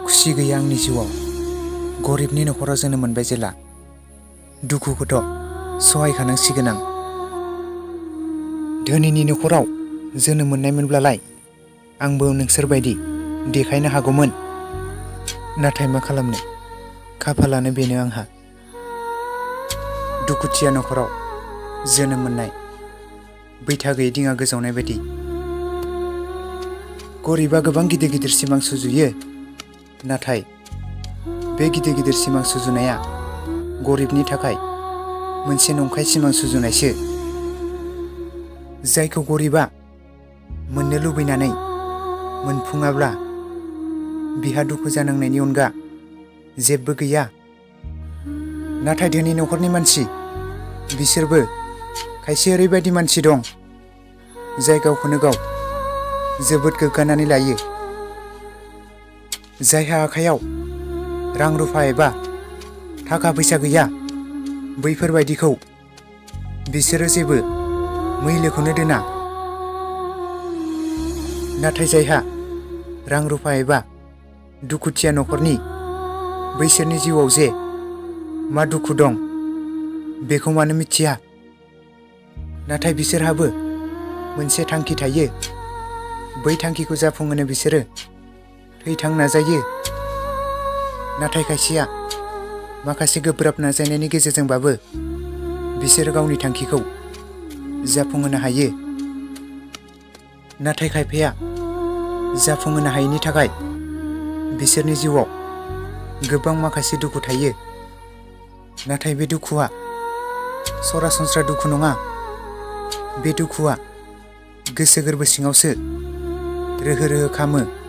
खुसि गैया आंनि जिउआव गरिबनि नखराव जोनोम मोनबाय जेला दुखुखौथ' सहायखानांसिगोन आं। धोनिनि नखराव जोनोम मोननायमोनब्लालाय आंबो नोंसोरबायदि देखायनो हागौमोन। नाथाय मा खालामनो, खाफालानो बेनो आंहा। दुखुथिया नखराव जोनोम मोननाय बैथा गैयै दिङा गोजावनाय बायदि। गरिबा गोबां गिदिर गिदिर सिमां सुजुयो, नाथाय बे गिदिर गिदिर सिमां सुजुनाया गरिबनि थाखाय मोनसे नंखाय सिमां सुजुनायसो। जायखौ गरिबा मोननो लुबैनानै मोनफुङाब्ला बिहा दुखु जानांनायनि अनगा जेबो गैया। नाथाय धोनि नखरनि मानसि, बिसोरबो खायसे ओरैबायदि मानसि दं जाय गावखौनो गाव जोबोद गोग्गानानै लायो। जायहा आखायाव रां रुफा एबा थाखा फैसा गैया, बैफोरबायदिखौ बिसोरो जेबो मैलोखौनो दोना। नाथाय जायहा रां रुफा एबा दुखुथिया नखरनि, बैसोरनि जिउआव जे मा दुखु दं बेखौ मानो मिथिया। नाथाय बिसोरहाबो मोनसे थांखि थायो। बै थांखिखौ जाफुंहोनो बिसोरो थैथां नाजायो। नाथाय खायसेया माखासे गोब्राब नाजानायनि गेजेरजोंबाबो बिसोरो गावनि थांखिखौ जाफुंहोनो हायो। नाथाय खायफाया जाफुंहोनो हायैनि थाखाय बिसोरनि जिउआव गोबां माखासे दुखु थायो। नाथाय बे दुखुआ सरासनस्रा दुखु नङा। बे दुखुआ गोसो गोरबो सिङावसो रोहो रोहो खामो।